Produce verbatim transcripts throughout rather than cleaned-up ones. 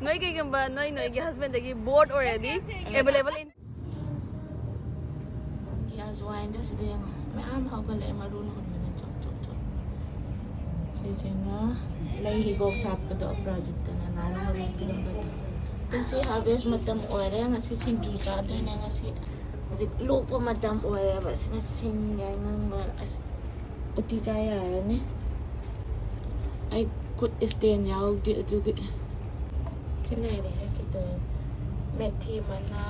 ꯅꯣꯏ ꯀꯩꯒꯨꯝꯕ ꯅꯣꯏ ꯅꯣꯏꯒꯤ husbandꯗꯒꯤ bored ꯑꯣꯏꯔꯗꯤ available in. ꯑꯩꯒꯤ ꯑꯖꯋꯥꯏꯟꯗꯣ ꯁꯤꯗ ꯌꯦꯡꯉꯣ, ꯃꯌꯥꯝ ꯍꯧꯒꯠꯂꯛꯑꯦ, ꯃꯔꯨꯅ ꯍꯨꯟꯕꯅꯦ꯫ ꯆꯣꯠ ꯆꯣꯠ ꯆꯣꯠ꯫ ꯁꯤꯁꯤꯅ ꯂꯩ ꯍꯤꯒꯣꯛ ꯁꯥꯠꯄꯗꯣ, ꯑꯄꯔꯥꯖꯤꯠꯇꯅ ꯅꯥꯎꯅ ꯃꯔꯨ ꯄꯤꯔꯝꯕꯗꯣ꯫ ꯑꯗꯣ ꯁꯤ harvest ꯃꯇꯝ ꯑꯣꯏꯔꯦ꯫ ꯉꯁꯤ ꯁꯤꯡꯖꯨ ꯆꯥꯗꯣꯏꯅꯦ꯫ ꯉꯁꯤ ꯍꯧꯖꯤꯛ ꯂꯣꯛꯄ ꯃꯇꯝ ꯑꯣꯏꯔꯦꯕ꯫ ꯁꯤꯅ ꯁꯤꯡ ꯌꯥꯏꯉꯪ ꯂꯣꯏꯔꯦ꯫ ꯑꯁ, ꯎꯇꯤ ꯆꯥ ꯌꯥꯔꯅꯤ꯫ ꯑꯩ ꯈꯨꯠ stand ꯌꯥꯎꯗꯦ ꯑꯗꯨꯒꯤ꯫ ꯁꯤ ꯂꯩꯔꯦ ꯍꯦꯛꯈꯤꯗꯣꯏꯅꯦ꯫ ꯃꯦꯊꯤ ꯃꯅꯥ,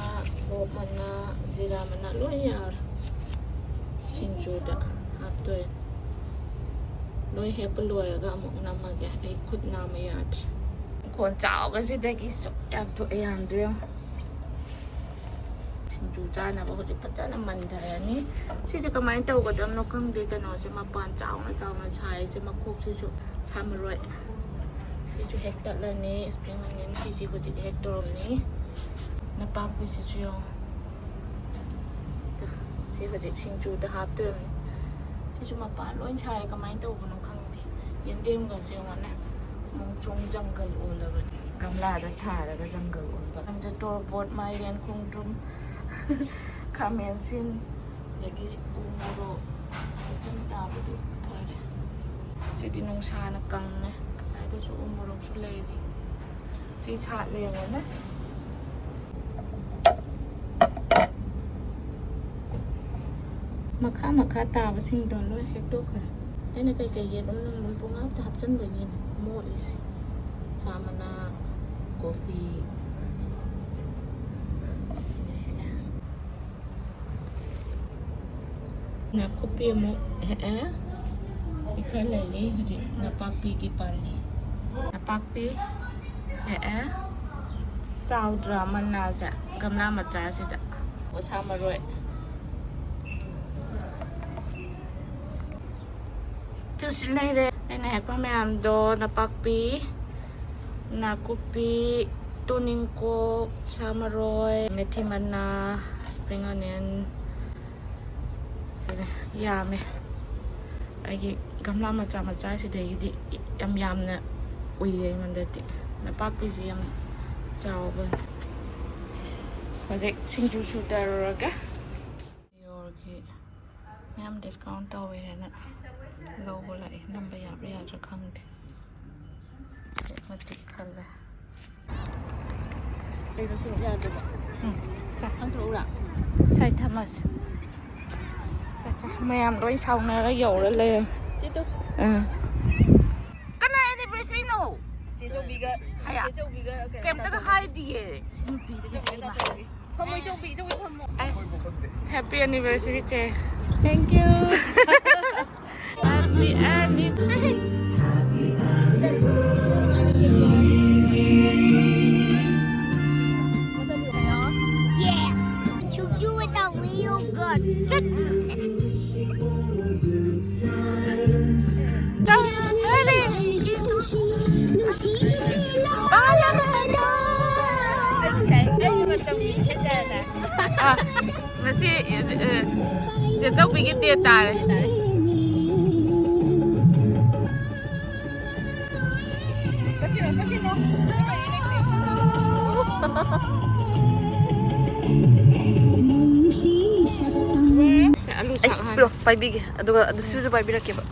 ꯄꯣꯞ ꯃꯅꯥ, ꯖꯤꯔꯥ ꯃꯅꯥ ꯂꯣꯏ ꯌꯥꯎꯔꯦ꯫ ꯁꯤꯡꯖꯨꯗ ꯍꯥꯞꯇꯣꯏꯅꯦ꯫ ꯂꯣꯏ ꯍꯦꯛꯄ ꯂꯣꯏꯔꯒ ꯑꯃꯨꯛ ꯅꯝꯃꯒꯦ꯫ ꯑꯩ ꯈꯨꯠ ꯅꯥꯝꯃ ꯌꯥꯗ꯭ꯔꯦ꯫ ꯏꯪꯈꯣꯜ ꯆꯥꯎꯕꯁꯤꯗꯒꯤ ꯁꯨꯛ ꯌꯥꯝ ꯊꯣꯛꯑꯦ, ꯌꯥꯝꯗ꯭ꯔꯣ ꯌꯦꯡꯉꯣ꯫ ꯁꯤꯡꯖꯨ ꯆꯥꯅꯕ ꯍꯧꯖꯤꯛ ꯐꯖꯅ ꯃꯟꯊꯔꯅꯤ꯫ ꯁꯤꯁꯦ ꯀꯃꯥꯏꯅ ꯇꯧꯒꯗꯕꯅꯣ ꯈꯪꯗꯦ꯫ ꯀꯩꯅꯣꯁꯦ ꯃꯄꯥꯟ ꯆꯥꯎꯅ ꯆꯥꯎꯅ ꯁꯥꯏꯁꯦ, ꯃꯈꯣꯛꯁꯤꯁꯨ ꯁꯥ ꯃꯔꯣꯏ꯫ ꯁꯤꯁꯨ ꯍꯦꯛꯇꯠꯂꯅꯤ꯫ Spring onion ꯁꯤꯁꯤ ꯍꯧꯖꯤꯛ ꯍꯦꯛ ꯇꯧꯔꯝꯅꯤ꯫ ꯅꯄꯥꯛꯄꯤꯁꯤꯁꯨ ꯌꯦꯡꯉꯣ꯫ ꯁꯤ ꯍꯧꯖꯤꯛ ꯁꯤꯡꯖꯨꯗ ꯍꯥꯞꯇꯣꯏꯔꯝꯅꯤ꯫ ꯁꯤꯁꯨ ꯃꯄꯥꯟ ꯂꯣꯏ ꯁꯥꯔꯦ꯫ ꯀꯃꯥꯏꯅ ꯇꯧꯕꯅꯣ ꯈꯪꯗꯦ꯫ ꯌꯦꯟꯗꯦꯝꯒꯁꯦ ꯌꯦꯡꯉꯣꯅꯦ, ꯃꯣꯡꯆꯣꯡ ꯖꯪꯒꯜ ꯑꯣꯜꯂꯕꯅꯤ꯫ ꯒꯝꯂꯥꯗ ꯊꯥꯔꯒ ꯖꯪꯒꯜ ꯑꯣꯟꯕ꯫ ꯇꯣꯔꯕꯣꯠ, ꯃꯥꯏꯔꯦꯟ, ꯈꯣꯡꯗ꯭ꯔꯨꯝ, ꯈꯥꯃꯦꯟ ꯑꯁꯤꯟ, ꯑꯗꯒꯤ ꯎ ꯃꯣꯔꯣꯛ, ꯆꯤꯡ ꯇꯥꯕꯗꯨ ꯐꯔꯦ꯫ ꯁꯤꯗꯤ ꯅꯨꯡꯁꯥꯅ ꯀꯪꯉꯦ꯫ ꯑꯁ꯭ꯋꯥꯏꯗꯁꯨ ꯎ ꯃꯣꯔꯣꯛꯁꯨ ꯂꯩꯔꯤ꯫ ꯁꯤ ꯁꯥꯠꯂꯦ ꯌꯦꯡꯉꯣꯅꯦ꯫ ꯃꯈꯥ ꯃꯈꯥ ꯇꯥꯕꯁꯤꯡꯗꯣ ꯂꯣꯏ ꯍꯦꯛꯇꯣꯛꯈ꯭ꯔꯦ꯫ ꯑꯩꯅ ꯀꯩꯀꯩ ꯌꯦꯔꯨꯝ ꯅꯨꯡꯔꯨꯝ ꯄꯨꯡꯍꯥꯞꯇ ꯍꯥꯞꯆꯤꯟꯕꯒꯤꯅꯦ ꯃꯣꯠꯂꯤꯁꯦ꯫ ꯆꯥ ꯃꯅꯥ, ꯀꯣꯐꯤ꯫ ꯅꯥꯀꯨꯞꯄꯤ ꯑꯃꯨꯛ ꯍꯦꯛꯑꯦ꯫ ꯁꯤ ꯈꯔ ꯂꯩꯔꯤ ꯍꯧꯖꯤꯛ ꯅꯄꯥꯛꯄꯤꯒꯤ ꯄꯥꯜꯂꯤ꯫ ꯅꯄꯥꯛꯄꯤ ꯍꯦꯛꯑꯦ꯫ ꯆꯥꯎꯗ꯭ꯔꯥ ꯃꯅꯥꯁꯦ? ꯒꯝꯂꯥ ꯃꯆꯥꯁꯤꯗ꯫ ꯁꯥ ꯃꯔꯣꯏ꯫ ꯇꯨ ꯁꯤ ꯂꯩꯔꯦ꯫ ꯑꯩꯅ ꯍꯦꯛꯄ ꯃꯌꯥꯝꯗꯣ ꯅꯄꯥꯛꯄꯤ, ꯅꯥꯀꯨꯞꯄꯤ, ꯇꯨꯅꯤꯡꯀꯣꯛ, ꯁꯥ ꯃꯔꯣꯏ, ꯃꯦꯊꯤ ꯃꯅꯥ, spring onion꯫ ꯁꯤꯅ ꯌꯥꯝꯃꯦ꯫ ꯑꯩꯒꯤ ꯒꯝꯂꯥ ꯃꯆꯥ ꯃꯆꯥꯁꯤꯗꯒꯤꯗꯤ ꯌꯥꯝ ꯌꯥꯝꯅ ꯎꯏꯌꯦ ꯑꯩꯉꯣꯟꯗꯗꯤ꯫ ꯅꯄꯥꯛꯄꯤꯁꯤ ꯌꯥꯝ ꯆꯥꯎꯕꯅꯤ꯫ ꯍꯧꯖꯤꯛ ꯁꯤꯡꯖꯨ ꯁꯨꯗꯔꯨꯔꯒꯦ꯫ ꯌꯣꯔꯒꯤ ꯃꯌꯥꯝ ꯗꯤꯁꯀꯥꯎꯟ ꯇꯧꯋꯦ ꯍꯥꯏꯅ ꯂꯧꯕ ꯂꯥꯛꯑꯦ꯫ ꯅꯝꯕ ꯌꯥꯕ꯭ꯔꯥ ꯌꯥꯗ꯭ꯔꯥ ꯈꯪꯗꯦ꯫ ꯁꯦ ꯃꯇꯤꯛ ꯈꯜꯂꯦ꯫ ꯀꯩꯅꯣ ꯁꯨꯔꯨꯛ ꯌꯥꯗꯕ? ꯎꯝ, ꯆꯥ꯫ ꯅꯪ ꯊꯣꯛꯎꯔꯥ? ꯁꯥꯏ ꯊꯝꯃꯁꯤ꯫ ꯑꯁ, ꯃꯌꯥꯝ ꯂꯣꯏ ꯁꯥꯎꯅꯔꯒ ꯌꯧꯔ ꯂꯩꯔꯝꯃꯦ꯫ ꯆꯦ ꯇꯨ꯫ ꯎꯝ꯫ ꯀꯅꯥ anniversary ꯅꯣ? ꯆꯦ ꯆꯧꯕꯤꯒ, ꯍꯌꯥ꯫ ꯆꯦ ꯆꯧꯕꯤꯒ ꯀꯩꯅꯣ ꯀꯩꯝꯇꯒ ꯇꯥꯆꯧꯕꯤ꯫ ꯍꯥꯏꯗꯤꯌꯦ ꯁꯤ ꯅꯨꯄꯤꯁꯦ꯫ ꯆꯦ ꯆꯧꯕꯤꯒ ꯍꯩꯃꯥ꯫ ꯇꯥꯆꯧꯕꯤ꯫ ꯐꯝꯃꯣ ꯏꯆꯧꯕꯤ, ꯏꯆꯧꯕꯤ ꯐꯝꯃꯣ꯫ ꯑꯁ, happy anniversary ꯆꯦ꯫ Thank you. Happy anniversary. Yeah. Should you with a real gun? ꯉꯁꯤ ꯆꯦ ꯆꯧꯕꯤꯒꯤ ꯗꯦꯠ ꯇꯥꯔꯦ꯫ ꯑꯂꯨ ꯑꯩ ꯁꯥꯛ ꯍꯥꯟꯅ꯫ ꯄꯤꯔꯣ, ꯄꯥꯏꯕꯤꯒꯦ꯫ ꯑꯗꯨꯒ ꯑꯗꯨ ꯁꯤꯁꯨ ꯄꯥꯏꯕꯤꯔꯛꯀꯦꯕ꯫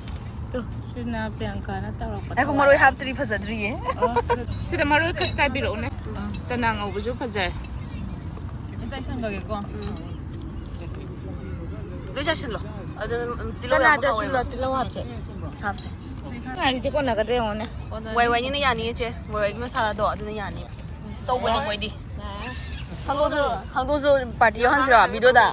ꯇꯨ, ꯁꯤꯅ ꯄ꯭ꯔꯤꯌꯥꯡꯀꯥꯅ ꯇꯧꯔꯛꯄ ꯉꯥꯏꯈꯣ, ꯊꯋꯥꯏ꯫ ꯃꯔꯣꯏ ꯍꯥꯞꯇ꯭ꯔꯤ, ꯐꯖꯗ꯭ꯔꯤꯌꯦ꯫ ꯑꯣ, ꯁꯤꯗ ꯃꯔꯣꯏ ꯈꯛ ꯆꯥꯏꯕꯤꯔꯛꯎꯅꯦ꯫ ꯑꯥ, ꯆꯅꯥ ꯉꯧꯕꯁꯨ ꯐꯖꯔꯦ꯫ ꯂꯣꯏ ꯆꯥꯏꯁꯟꯈ꯭ꯔꯒꯦꯀꯣ꯫ ꯎꯝ꯫ ꯂꯣꯏ ꯆꯥꯏꯁꯜꯂꯣ꯫ ꯑꯗꯨ, ꯎꯝ, ꯇꯤꯜꯍꯧ ꯌꯥꯝꯕ ꯆꯅꯥꯗꯁꯨ ꯍꯥꯎꯋꯦꯕ꯫ ꯂꯣ-, ꯇꯤꯜꯍꯧ ꯍꯥꯞꯁꯦ꯫ ꯍꯥꯞꯁꯦ꯫ ꯉꯥꯔꯤꯁꯦ ꯀꯣꯟꯅꯒꯗ꯭ꯔꯥ ꯌꯦꯡꯉꯣꯅꯦ꯫ ꯋꯥꯏ ꯋꯥꯏꯅꯤꯅ ꯌꯥꯅꯤꯌꯦ, ꯆꯦ꯫ ꯋꯥꯏ ꯋꯥꯏꯒꯤ ꯃꯁꯥꯂꯥꯗꯣ ꯑꯗꯨꯅ ꯌꯥꯅꯤ꯫ ꯇꯧꯕꯅꯦ ꯃꯣꯏꯗꯤ꯫ ꯍꯪꯗꯣꯛꯁꯨ, ꯍꯪꯗꯣꯛꯁꯨ party ꯌꯥꯎꯍꯟꯁꯤꯔꯣ videoꯗ?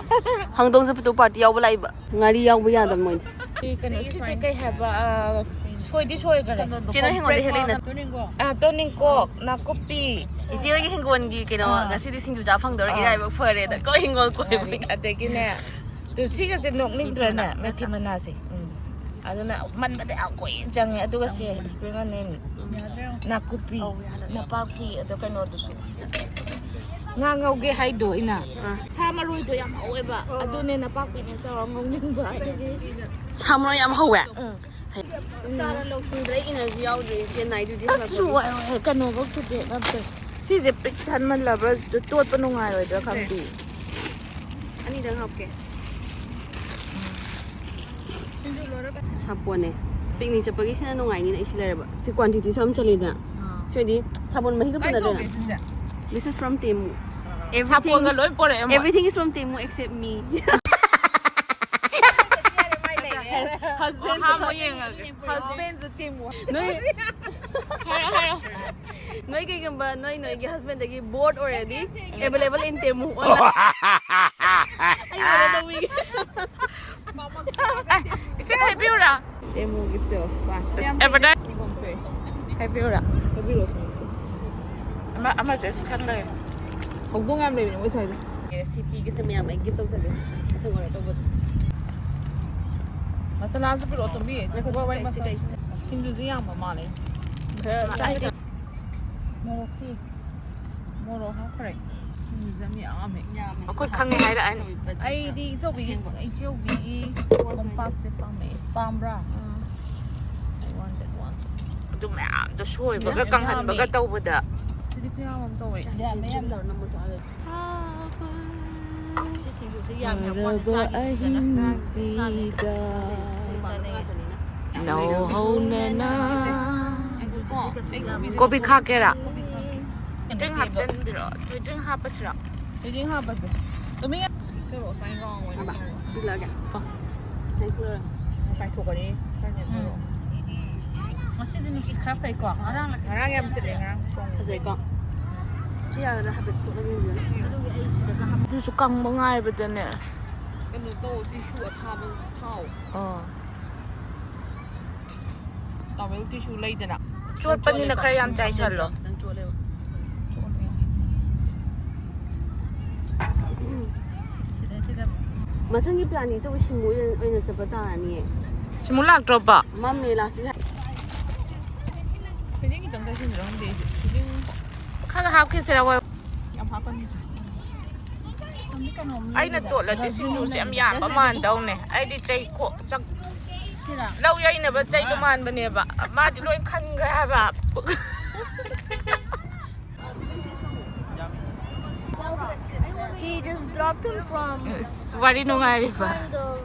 ꯍꯪꯗꯣꯛꯁꯨ ꯄꯤꯇꯨ party ꯌꯥꯎꯕ ꯂꯥꯛꯏꯕ꯫ ꯉꯥꯔꯤ ꯌꯥꯎꯕ ꯌꯥꯗꯕ ꯃꯣꯏꯗꯤ꯫ ꯁꯤ ꯀꯩꯅꯣ, ꯁꯤꯁꯦ ꯀꯩ ꯍꯥꯏꯕ? ꯑ, ꯁꯣꯏꯗꯤ ꯁꯣꯏꯈ꯭ꯔꯦ꯫ ꯆꯦ, ꯅꯣꯏ ꯍꯤꯡꯒꯣꯜꯗ ꯍꯦꯛꯂꯛꯏ ꯅꯠꯇ꯭ꯔꯣ? ꯑ, ꯇꯣꯅꯤꯡꯀꯣꯛ, ꯅꯥꯀꯨꯞꯄꯤ꯫ ꯏꯆꯦ ꯍꯣꯏꯒꯤ ꯍꯤꯡꯒꯣꯜꯒꯤ ꯀꯩꯅꯣ, ꯑꯥ꯫ ꯉꯁꯤꯗꯤ ꯁꯤꯡꯖꯨ ꯆꯥ ꯐꯪꯗꯧꯔꯦ, ꯑꯥ꯫ ꯏꯔꯥꯏꯕꯛ ꯐꯔꯦꯗ꯫ ꯀꯣ, ꯍꯤꯡꯒꯣꯜ ꯀꯣꯏꯕꯒꯤ꯫ ꯑꯗꯒꯤꯅꯦ, ꯇꯨ ꯁꯤꯒꯁꯦ ꯅꯣꯛꯅꯤꯡꯗ꯭ꯔꯅꯦ? ꯃꯦꯊꯤ ꯃꯅꯥ꯫ ꯃꯦꯊꯤ ꯃꯅꯥꯁꯦ꯫ ꯎꯝ꯫ ꯑꯗꯨꯅ ꯃꯟꯕꯗ ꯌꯥꯝ ꯀꯨꯏꯅ ꯆꯪꯉꯦ꯫ ꯑꯗꯨꯒ ꯁꯦ, spring onion, ꯅꯥꯀꯨꯞꯄꯤ, ꯑꯧ, ꯌꯥꯗ ꯆꯥꯕ꯫ ꯅꯄꯥꯛꯄꯤ, ꯑꯗꯣ ꯀꯩꯅꯣꯗꯨꯁꯨ꯫ ꯉꯥ ꯉꯧꯒꯦ ꯍꯥꯏꯗꯣ ꯑꯩꯅ꯫ ꯑꯥ꯫ ꯁꯥ ꯃꯔꯣꯏꯗꯣ ꯌꯥꯝ ꯍꯧꯋꯦꯕ꯫ ꯑꯗꯨꯅꯦ ꯅꯄꯥꯛꯄꯤꯅꯦ ꯇꯧꯔ ꯉꯧꯅꯤꯡꯕ꯫ ꯑꯗꯨꯒꯤ ꯁꯥ ꯃꯔꯣꯏ ꯌꯥꯝ ꯍꯧꯋꯦ? ꯑꯥ꯫ ꯆꯥꯔ ꯂꯧꯁꯤꯟꯗ꯭ꯔꯦ, ꯏꯅꯔꯖꯤ ꯌꯥꯎꯗ꯭ꯔꯦ ꯏꯆꯦ ꯅꯥꯏꯗꯨꯗꯤ ꯑꯁ ꯍꯜꯂꯛꯄꯒꯤ꯫ ꯋꯥꯏ ꯋꯥꯏ ꯀꯩꯅꯣꯐꯧ ꯊꯨꯗꯦꯛ ꯉꯝꯗ꯭ꯔꯦ꯫ ꯁꯤꯁꯦ ꯄꯤꯛ ꯊꯟꯃꯜꯂꯕ꯭ꯔꯥ? ꯇꯣꯠꯄ ꯅꯨꯡꯉꯥꯏꯔꯣꯏꯗ꯭ꯔꯥ ꯈꯪꯗꯦ꯫ ꯑꯅꯤꯗꯪ ꯍꯥꯞꯀꯦ꯫ ꯁꯥꯄꯣꯟꯅꯦ꯫ ꯄꯤꯛꯅꯤꯛ ꯆꯠꯄꯒꯤ ꯁꯤꯅ ꯅꯨꯡꯉꯥꯏꯅꯤꯅ ꯑꯩ ꯁꯤ ꯂꯩꯔꯕ꯫ ꯁꯤ ꯀ꯭ꯋꯥꯟꯇꯤꯇꯤꯁꯨ ꯌꯥꯝ ꯆꯠꯂꯤꯗꯅ꯫ ꯑꯥ꯫ ꯁꯤꯗꯤ ꯁꯥꯄꯣꯟ ꯃꯍꯤꯗꯣ ꯀꯥꯏ ꯄꯨꯟꯅꯗꯣꯏꯅ꯫ ꯊꯣꯛꯀꯦ ꯁꯤꯁꯦ? This is from Temu. Everything ꯁꯥꯄꯣꯟꯒ is, ꯂꯣꯏ ꯄꯣꯔꯛꯑꯦ ꯃꯣꯏ꯫ Everything is from Temu except me. Husband ꯑꯍꯥꯟꯕ ꯌꯦꯡꯉꯒꯦ꯫ Husband ꯅꯣꯏ ꯍꯥꯏꯔꯣ, ꯍꯥꯏꯔꯣ꯫ ꯅꯣꯏ ꯀꯩꯒꯨꯝꯕ ꯅꯣꯏ ꯅꯣꯏꯒꯤ husbandꯗꯒꯤ bored ꯑꯣꯏꯔꯗꯤ available in Temu. ꯑꯩ ꯑꯣꯏꯅ ꯂꯧꯕꯤꯒꯦ꯫ ꯏꯆꯦ ꯍꯥꯏꯕꯤꯌꯨꯔꯥ? Temuꯒꯤ sales ꯄꯥꯁ꯫ ꯑꯁ, ꯌꯥꯝ advertise ꯐꯩ꯫ ꯍꯥꯏꯕꯤꯌꯨꯔꯥ? ꯍꯥꯏꯕꯤꯔꯣ, ꯁꯨꯝ꯫ ꯑꯃ, ꯑꯃꯁꯦ ꯁꯪ ꯂꯩꯔꯦ꯫ ꯍꯧꯗꯣꯡ ꯌꯥꯝ ꯂꯩꯕꯅꯦ ꯃꯣꯏ ꯁ꯭ꯋꯥꯏꯗ꯫ ꯑꯦ, ꯁꯤ ꯄꯤꯒꯦꯁꯦ ꯃꯌꯥꯝ, ꯑꯩ gift ꯇꯧꯁꯜꯂꯦ꯫ ꯃꯊꯪ ꯑꯣꯏꯅ ꯇꯧꯕꯗ꯫ ꯃꯁꯥꯂꯥꯁꯨ ꯄꯤꯔꯛꯑꯣ, ꯇꯣꯝꯕꯤ꯫ ꯉꯥꯏꯈꯣ, ꯀꯩ, ꯋꯥꯔꯤ ꯁꯤ ꯃꯁꯥꯂꯥ꯫ ꯀꯩ? ꯁꯤꯡꯖꯨꯁꯦ ꯌꯥꯝꯕ ꯃꯥꯜꯂꯦ꯫ ꯈꯔ ꯆꯥꯏꯗ꯫ ꯃꯣꯔꯣꯛꯇꯤ? ꯃꯣꯔꯣꯛ ꯍꯥꯞꯈ꯭ꯔꯦ꯫ ꯁꯤꯡꯖꯨꯁꯦ ꯌꯥꯝ ꯌꯥꯝꯃꯦ꯫ ꯌꯥꯝꯃꯦ꯫ ꯑꯩꯈꯣꯏ ꯈꯪꯉꯦ ꯍꯥꯏꯔꯛꯑꯅꯤ꯫ ꯑꯩꯗꯤ ꯏꯆꯧꯕꯤꯒꯤ, ꯑꯁꯦꯡꯕ꯫ ꯏꯆꯧꯕꯤꯒꯤ ꯀꯣꯝꯄꯥꯛꯁꯦ ꯄꯥꯝꯃꯛꯑꯦ꯫ ꯄꯥꯝꯕ꯭ꯔꯥ? ꯑꯥ꯫ I want that one. ꯑꯗꯨ ꯃꯌꯥꯝꯗꯣ ꯁꯣꯏꯕꯒ ꯁꯤꯡꯖꯨ ꯌꯥꯝ ꯀꯪꯍꯟꯕꯒ ꯌꯥꯝꯃꯦ꯫ ꯇꯧꯕꯗ꯫ ꯁꯤꯗꯤ ꯈꯨꯌꯥꯝ ꯑꯃ ꯇꯧꯋꯦ꯫ ꯌꯥꯝꯃꯦ, ꯌꯥꯝ ꯇꯧꯔꯦ꯫ ꯁꯤ ꯁꯤꯡꯖꯨꯁꯦ ꯌꯥꯝ ꯌꯥꯝ ꯋꯥꯠꯂꯦ꯫ ꯍꯥꯏꯔꯕ ꯆꯥꯗꯦ ꯐꯖꯅ꯫ ꯆꯥꯗꯦ꯫ ꯑꯍꯤꯡꯁꯤꯗ꯫ ꯁꯤ ꯄꯥꯝꯕ ꯉꯥꯛꯇꯅꯤꯅ꯫ ꯅꯧꯍꯧꯅꯅ꯫ ꯉꯥꯏꯈꯣꯀꯣ꯫ ꯀꯣꯕꯤ ꯈꯥꯛꯀꯦꯔꯥ? ꯀꯣꯕꯤ ꯈꯥꯛꯀꯦ꯫ Drink ꯍꯥꯞꯆꯤꯟꯕꯤꯔꯣ꯫ Drink ꯍꯥꯞꯄꯁꯤꯔꯣ? Drink ꯍꯥꯞꯄꯁꯦ꯫ ꯇꯨꯃꯤꯟ ꯆꯠꯂꯣ, ꯁꯨꯃꯥꯏꯅ ꯉꯥꯡꯉꯣ꯫ ꯍꯥꯏꯕ꯫ ꯁꯤꯜꯂꯛꯑꯒꯦ꯫ Thank you꯫ ꯄꯥꯏꯊꯣꯛꯀꯅꯤ꯫ ꯈꯔ ꯅꯦꯝꯊꯔꯣ꯫ ꯎꯝ꯫ ꯉꯁꯤꯗꯤ ꯅꯨꯡꯁꯤꯠ ꯈꯔ ꯐꯩꯀꯣ? ꯉꯔꯥꯡ ꯉꯔꯥꯡ ꯌꯥꯝ ꯁꯤꯠꯂꯦ, ꯉꯔꯥꯡ strong꯫ ꯐꯖꯩꯀꯣ? ꯁꯤ ꯌꯥꯒꯗ꯭ꯔꯥ? ꯍꯥꯏꯐꯦꯠ ꯇꯣꯠꯂꯒ ꯌꯦꯡꯕꯤꯌꯨꯅꯦ꯫ ꯑꯗꯨꯒꯤ ꯑꯩ ꯁꯤꯗꯒ ꯍꯥꯞ-, ꯑꯗꯨꯁꯨ ꯀꯪꯕ ꯉꯥꯏꯕꯗꯅꯦ꯫ ꯀꯩꯅꯣ ꯇꯧ, tissue ꯑꯊꯥꯕ ꯊꯥꯎ꯫ ꯑꯥ꯫ Towel tissue ꯂꯩꯗꯅ꯫ ꯆꯣꯠꯄꯅꯤꯅ ꯈꯔ ꯌꯥꯝ ꯆꯥꯏꯁꯜꯂꯣ꯫ ꯈꯤꯇꯪ ꯆꯣꯠꯂꯦꯕ꯫ ꯁꯤꯗ, ꯁꯤꯗ꯫ ꯃꯊꯪꯒꯤ plan ꯁꯦ ꯁꯤꯃꯨ ꯑꯣꯏꯅ ꯆꯠꯄ ꯇꯥꯔꯅꯤꯌꯦ꯫ ꯁꯤꯃꯨ ꯂꯥꯛꯇ꯭ꯔꯣꯕ? ꯃꯝꯃꯦ last week꯫ ꯊꯣꯏꯗꯤꯡ ꯈꯤꯇꯪ ꯆꯥꯏꯁꯤꯟꯁꯤꯔ ꯈꯪꯗꯦ ꯑꯩꯁꯦ꯫ ꯊꯣꯏꯗꯤꯡ ꯈꯔ ꯍꯥꯞꯈꯤꯁꯤꯔ? ꯌꯥꯝ ꯍꯥꯞꯀꯟꯁꯤꯁꯦ꯫ ꯑꯩꯅ ꯇꯣꯠꯂꯗꯤ ꯁꯤꯡꯖꯨꯁꯦ ꯌꯥꯝ ꯌꯥꯝꯕ ꯃꯥꯟꯗꯧꯅꯦ꯫ ꯑꯩꯗꯤ ꯆꯩ ꯀꯣ-, ꯆꯥꯛ ꯂꯧ ꯌꯩꯅꯕ ꯆꯩꯗꯣ ꯃꯥꯟꯕꯅꯦꯕ꯫ ꯃꯥꯗꯤ ꯂꯣꯏ ꯈꯟꯈ꯭ꯔꯦ ꯍꯥꯏꯕ꯫ He just dropped him from ꯑꯁ, ꯋꯥꯔꯤ ꯅꯨꯡꯉꯥꯏꯔꯤꯕ? Kind of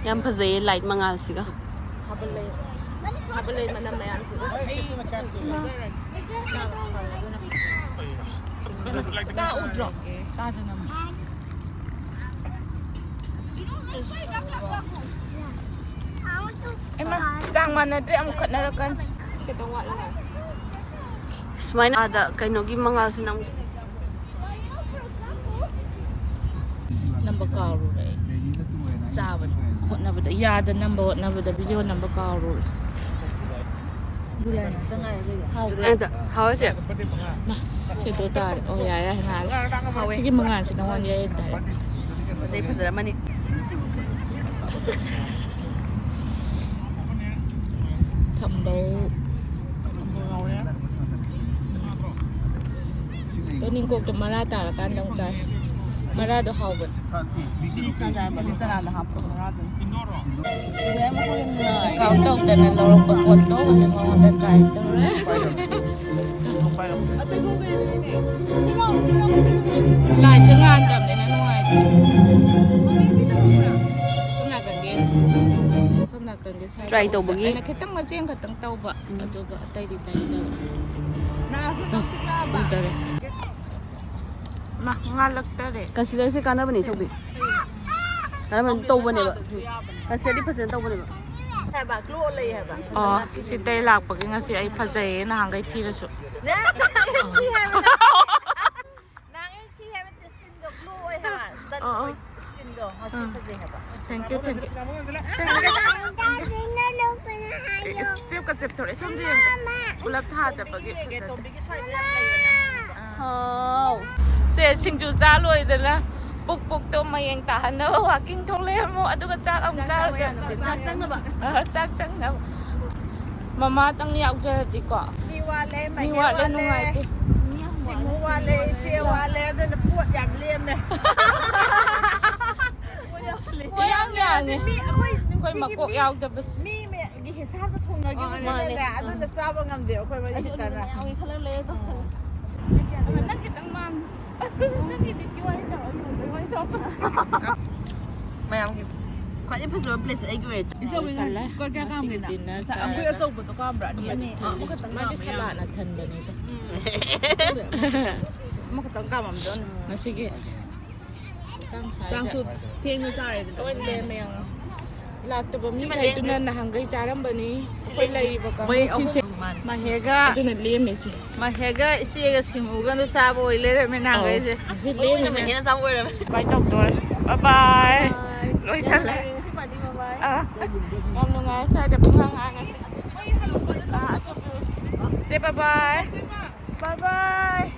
ꯌꯥꯝ ꯐꯖꯩꯌꯦ ꯂꯥꯏꯠ ꯃꯉꯥꯜꯁꯤꯒ꯫ ꯆꯥ ꯎꯗ꯭ꯔꯣ? ꯆꯥꯗꯅ꯫ ꯏꯃꯥ, ꯆꯥꯡ ꯃꯥꯟꯅꯗ꯭ꯔꯦ, ꯑꯃꯨꯛ ꯈꯠꯅꯔꯛꯀꯅꯤ꯫ ꯈꯤꯇꯪ ꯋꯥꯠꯂꯤ꯫ ꯁꯨꯃꯥꯏꯅ ꯑꯥꯗ ꯀꯩꯅꯣꯒꯤ ꯃꯉꯥꯜꯁꯤꯅ ꯑꯃꯨꯛ ꯅꯝꯕ ꯀꯥꯎꯔꯨꯔꯦ ꯑꯩ꯫ ꯆꯥꯕꯗ ꯍꯣꯠꯅꯕꯗ, ꯌꯥꯗ ꯅꯝꯕ ꯍꯣꯠꯅꯕꯗ video ꯅꯝꯕ ꯀꯥꯎꯔꯨꯔꯦ꯫ ꯍꯥꯎꯕ꯭ꯔꯥ? ꯑꯗ ꯍꯥꯎꯔꯁꯦ꯫ ꯃꯥ, ꯁꯦꯠꯇꯣ ꯇꯥꯔꯦ꯫ ꯑꯣ, ꯌꯥꯔꯦ, ꯌꯥꯔꯦ, ꯉꯥꯏꯔꯦ꯫ ꯁꯤꯒꯤ ꯃꯉꯥꯜꯁꯤ ꯅꯉꯣꯟꯗ ꯌꯥꯏ ꯇꯥꯔꯦ꯫ ꯑꯗꯩ ꯐꯖꯔꯝꯃꯅꯤ꯫ ꯊꯝꯕꯧ꯫ ꯇꯣꯅꯤꯡꯀꯣꯛꯇꯣ ꯃꯔꯥ ꯇꯥꯔꯀꯥꯟꯗ ꯑꯃꯨꯛ ꯆꯥꯁꯤ꯫ ꯃꯔꯥꯗꯣ ꯍꯥꯎꯕꯅꯦ꯫ ꯀꯤꯂꯤ ꯆꯅꯥꯗ ꯍꯥꯞꯄ ꯃꯔꯥꯗꯣ꯫ ꯀꯥꯎꯟ ꯇꯧꯗꯅ ꯂꯧꯔꯛꯄ ꯄꯣꯠꯇꯣ ꯍꯧꯖꯤꯛ ꯃꯉꯣꯟꯗ try ꯇꯧꯔꯦ꯫ ꯂꯥꯏꯠꯁꯦ ꯉꯥꯟꯗꯕꯅꯤꯅ ꯅꯨꯡꯉꯥꯏꯇꯦ꯫ ꯁꯣꯝ ꯅꯥꯀꯟꯒꯤ, ꯁꯣꯝ ꯅꯥꯀꯟꯒꯤ side try ꯇꯧꯕꯒꯤ꯫ ꯑꯩꯅ ꯈꯤꯇꯪ ꯃꯆꯦꯠ ꯈꯛꯇꯪ ꯇꯧꯕ, ꯎꯝ꯫ ꯑꯗꯨꯒ ꯑꯇꯩꯗꯤ try ꯇꯧꯔꯦ꯫ ꯎꯗꯔꯦ꯫ ꯃꯥ ꯉꯥꯜꯂꯛꯇꯔꯦ꯫ Concealerꯁꯦ ꯀꯥꯟꯅꯕꯅꯦ, ꯏꯆꯧꯕꯤ꯫ ꯀꯥꯟꯅꯕꯅꯦ, ꯇꯧꯕꯅꯦꯕ꯫ Concealerꯗꯤ ꯐꯖꯅ ꯇꯧꯕꯅꯦꯕ꯫ ꯍꯥꯏꯕ, glow ꯂꯩ ꯍꯥꯏꯕ꯫ ꯑꯣ, ꯁꯤꯗꯩ ꯂꯥꯛꯄꯒꯤ ꯉꯁꯤ ꯑꯩ ꯐꯖꯩꯌꯦ, ꯅꯍꯥꯟꯈꯩ ꯊꯤꯔꯁꯨ꯫ ꯅꯦ? ꯊꯤ ꯍꯥꯏꯕ ꯅꯠꯇꯦ꯫ ꯅꯍꯥꯟꯈꯩ ꯊꯤ ꯍꯥꯏꯕ ꯅꯠꯇꯦ, skinꯗꯣ glow ꯑꯣꯏ ꯍꯥꯏꯕ꯫ ꯑꯣ, ꯑꯣ꯫ Skinꯗꯣ ꯉꯁꯤ ꯑꯥ꯫ ꯐꯖꯩ ꯍꯥꯏꯕ꯫ Thank you, thank you꯫ ꯆꯦꯞꯀ ꯆꯦꯞꯊꯣꯔꯛꯑꯦ, ꯁꯣꯝꯗ ꯌꯦꯡꯉꯣ꯫ ꯄꯨꯂꯞ ꯊꯥꯗꯕꯒꯤ ꯐꯖꯗꯦ꯫ ꯑꯥ꯫ ꯍꯥꯎ꯫ ꯁꯦ, ꯁꯤꯡꯖꯨ ꯆꯥ ꯂꯣꯏꯗꯅ ꯄꯨꯛ ꯄꯨꯛꯇꯣ ꯃꯌꯦꯡ ꯇꯥꯍꯟꯅꯕ ꯋꯥꯀꯤꯡ ꯊꯣꯛꯂꯛꯑꯦ ꯑꯃꯨꯛ, ꯑꯗꯨꯒ ꯆꯥꯛ ꯑꯃꯨꯛ ꯆꯥꯔꯒ꯫ ꯆꯥꯛ ꯆꯪꯅꯕ꯫ ꯑ, ꯆꯥꯛ ꯆꯪꯅꯕ꯫ ꯃꯃꯥꯇꯪ ꯌꯥꯎꯖꯔꯗꯤꯀꯣ꯫ ꯃꯤ ꯋꯥꯠꯂꯦ, ꯃꯤ ꯃꯥꯏꯀꯩ ꯋꯥꯠꯂꯦ, ꯋꯥꯠꯂꯦ, ꯅꯨꯡꯉꯥꯏꯇꯦ꯫ ꯁꯤꯃꯨ ꯋꯥꯠꯂꯦ, ꯏꯆꯦ ꯋꯥꯠꯂꯦ, ꯑꯗꯨꯅ ꯄꯣꯠ ꯌꯥꯝ ꯂꯦꯝꯃꯦ꯫ ꯄꯣꯠ ꯌꯥꯝ ꯂꯦꯝꯃꯦ꯫ ꯏꯌꯥꯡ ꯌꯥꯡꯉꯦ꯫ ꯃꯤ ꯑꯩꯈꯣꯏ ꯑꯩꯈꯣꯏ ꯅꯨꯡꯇꯤꯒꯤ ꯃꯀꯣꯛ ꯃꯤ ꯌꯥꯎꯗꯕꯁꯦ꯫ ꯃꯤ ꯃꯌꯥꯝꯒꯤ ꯍꯤꯁꯥꯕ ꯊꯣꯡꯅꯈꯤꯕꯅꯤꯅꯅꯦ, ꯃꯥꯅꯦ꯫ ꯑꯗꯨꯅ ꯆꯥꯕ ꯉꯝꯗꯦ ꯑꯩꯈꯣꯏ ꯑꯩꯁꯨ ꯑꯗꯨꯅ ꯃꯔꯤꯁꯤꯇꯅ꯫ ꯌꯥꯎꯏ ꯈꯜꯂ ꯂꯩꯔꯦ ꯇꯧꯁꯜꯂꯦ꯫ ꯅꯪ ꯈꯤꯇꯪ ꯃꯥꯡꯉꯤ꯫ ꯑꯁ, ꯅꯪꯒꯤ ꯕꯤꯠꯀꯤ ꯋꯥꯔꯤ ꯇꯧꯔꯣ, ꯌꯣꯟꯕꯩ ꯋꯥꯔꯤ ꯇꯧꯔꯣ꯫ ꯃꯌꯥꯝꯒꯤ ꯈ꯭ꯋꯥꯏꯗꯩ ꯐꯖꯕ ꯄ꯭ꯂꯦꯠꯁꯦ ꯑꯩꯒꯤ ꯑꯣꯏꯔꯦ꯫ ꯏꯆꯧꯕꯤ, ꯅꯪ ꯂꯣꯏꯁꯜꯂꯦ꯫ ꯀꯨꯀꯔ ꯀꯌꯥ ꯉꯁꯤꯒꯤ ꯀꯥꯝꯒꯦ ꯅꯪ? ꯗꯤꯟꯅꯔ ꯉꯁꯥꯏ ꯆꯥꯔꯦ꯫ ꯑꯩꯈꯣꯏ ꯑꯆꯧꯕꯗꯣ ꯀꯥꯝꯕ꯭ꯔꯥ? ꯑꯅꯤ, ꯑꯃꯗꯤ ꯑꯅꯤ꯫ ꯑꯥ, ꯊꯟ-, ꯑꯃꯈꯛꯇꯪ ꯃꯥꯗꯤ ꯀꯥꯝꯕ ꯌꯥꯏ꯫ ꯁꯂꯥꯠꯅ ꯊꯟꯕꯅꯤꯗ꯫ ꯎꯝ꯫ ꯑꯃꯈꯛꯇꯪ ꯀꯥꯝꯃꯝꯗꯣꯏꯅꯤ꯫ ꯉꯁꯤꯒꯤ ꯃꯇꯥꯡ ꯆꯥꯗ ꯆꯥꯛꯁꯨ ꯊꯦꯡꯅ ꯆꯥꯔꯦꯗꯅ꯫ ꯂꯣꯏ ꯂꯦꯝꯃꯦ ꯌꯦꯡꯉꯣ꯫ ꯂꯥꯛꯇꯕ ꯁꯤꯃ ꯃꯤꯈꯩꯗꯨꯅ ꯂꯦꯝꯃꯦ꯫ ꯅꯍꯥꯟꯈꯩ ꯆꯥꯔꯝꯕꯅꯤ꯫ ꯁꯤ ꯑꯩꯈꯣꯏ ꯂꯦꯝꯃꯦ꯫ ꯂꯩꯔꯤꯕ ꯃꯣꯏ ꯑꯍꯨꯝ ꯀꯥꯡꯕꯨꯁꯤꯁꯦ꯫ ꯃꯥꯅꯦ꯫ ꯃꯍꯦꯒ, ꯑꯗꯨꯅ ꯂꯦꯝꯃꯤꯁꯦ꯫ ꯃꯍꯦꯒ ꯏꯆꯦꯒ ꯁꯤꯡꯍꯧꯒꯗꯣ ꯆꯥꯕ ꯑꯣꯏ ꯂꯩꯔꯝꯃꯦ ꯑꯧ, ꯅꯍꯥꯟꯈꯩꯁꯦ꯫ ꯉꯁꯤ ꯃꯔꯨ ꯑꯣꯏꯅ ꯂꯦꯝꯃꯤꯁꯦ꯫ ꯃꯍꯦꯅ ꯆꯥꯕ ꯑꯣꯏꯔꯝꯃꯦ꯫ ꯕꯥꯏ ꯇꯧꯗꯣꯔꯦ꯫ ꯕꯥꯏ ꯕꯥꯏ꯫ ꯌꯥꯝ ꯂꯣꯏꯁꯜꯂꯦ꯫ ꯅꯨꯡꯉꯥꯏꯔꯦ ꯉꯁꯤ ꯄꯥꯔꯇꯤ, ꯕꯥꯏ ꯕꯥꯏ꯫ ꯑꯥ꯫ ꯌꯥꯝ ꯅꯨꯡꯉꯥꯏ꯫ ꯁ꯭ꯋꯥꯏꯗ ꯄꯨꯡꯍꯥꯡ ꯍꯥꯡꯉꯁꯤ꯫ ꯑꯥ, ꯑꯆꯧꯕꯤ꯫ ꯆꯦ, ꯕꯥꯏ ꯕꯥꯏ꯫ ꯕꯥꯏ ꯕꯥꯏ꯫